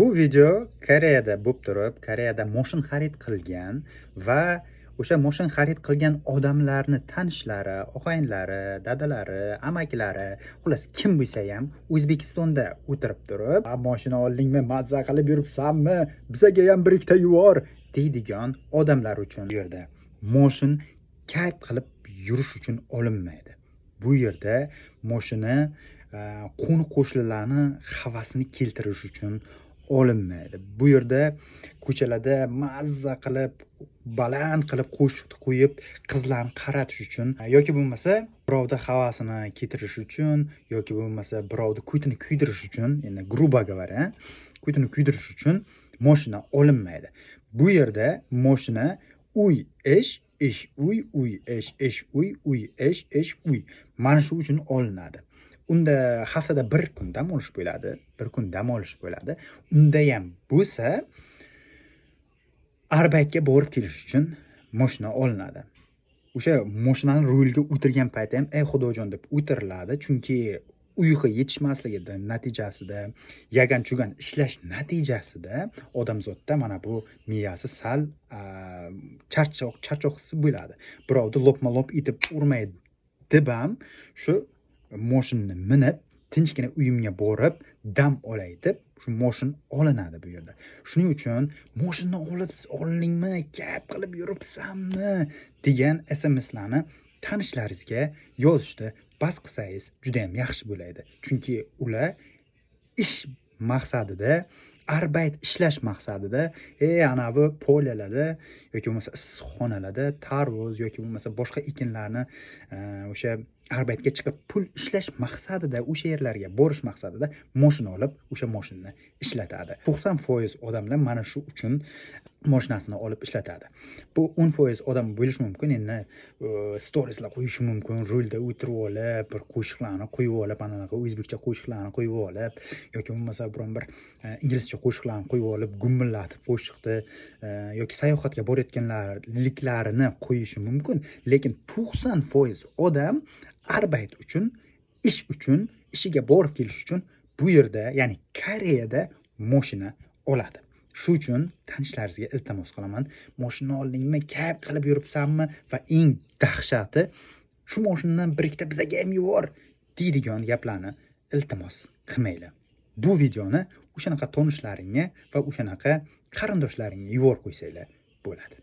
Bu video Koreyada bo'lib turib, Koreyada moshin xarid qilgan va o'sha moshin xarid qilgan odamlarni tanishlari, og'aynilari, dadalari, amakilari, xullas, kim bo'lsa ham O'zbekistonda o'tirib turib, "A, moshina oldingmi, mazza qilib yuribsanmi, bizaga ham bir ikkita yubor" deydigan odamlar uchun. Bu yerda moshin kayf qilib yurish uchun olinmaydi. Bu yerda moshina qo'ni qo'shnilarni havasini keltirish uchun olinmaydi. Bu yerda ko'chalarda mazza qilib, baland qilib qo'shiq qo'yib, qizlarni qaratish uchun yoki bo'lmasa birovni havasini keltirish uchun yoki bo'lmasa birovni ko'tini kuydirish uchun, endi грубо говоря, ko'tini kuydirish uchun moshina olinmaydi. Bu yerda moshina uy, ish, ish, uy, uy, ish, ish, uy, uy, ish, ish, uy. Mana shu uchun olinadi. Unda haftada bir kun dam olish bo'ladi, bir kun dam olish bo'ladi. Undayam bo'lsa, Arbeit ga borib kelish uchun moshina olinadi. O'sha moshinani rulga o'tirgan payti ham "Ey Xudojon" deb o'tiriladi, chunki uyqu yetishmasligi natijasida, yagan-chugan ishlash natijasida odamzodda mana bu miyasi sal charchoq charchoq hissi bo'ladi. Birovni lopma-lop etib urmay deb ham shu moshinni minib, tinchgina uyimga borib dam olay deb shu moshin olinadi bu yerda. Shuning uchun "Moshinni olib oldingmi, kayf qilib yuribsanmi" degan SMSlarni tanishlaringizga yozishni bas qilsangiz, judayam yaxshi bo'ladi. Chunki ular ish maqsadida, Arbeit ishlash maqsadida, anavi поле larda yoki bo'lmasa issiqxonalarda tarvuz yoki bo'lmasa boshqa ekinlarni o'sha Arbeit ga chiqib pul ishlash maqsadida, o'sha yerlarga borish maqsadida moshina olib, o'sha moshinani ishlatadi. 90% odamlar mana shu uchun moshinasini olib ishlatadi. Bu 10% odam bo'lishi mumkin, endi storieslar qo'yishi mumkin, rulda o'tirib olib, bir qo'shiqlarni qo'yib olib, ana anaqa o'zbekcha qo'shiqlarni qo'yib olib yoki bo'lmasa biron bir inglizcha qo'shiqlarni qo'yib olib, gumbillatib qo'shiqni yoki sayohatga borayotganliklarini qo'yishi mumkin. Lekin 90% odam Arbeit uchun, ish uchun, ishiga borib kelish uchun bu yerda, ya'ni Koreyada moshina oladi. Shu uchun tanishlaringizga iltimos qilaman. "Moshina oldingmi, kayf qilib yuribsanmi" va eng dahshati, "Shu moshinadan bir ikkita bizaga ham yubor" deydigan gaplarni iltimos qilmanglar. Bu videoni o'shanaqa tanishlaringga va o'shanaqa qarindoshlaringga yuborib qo'ysanglar bo'ladi.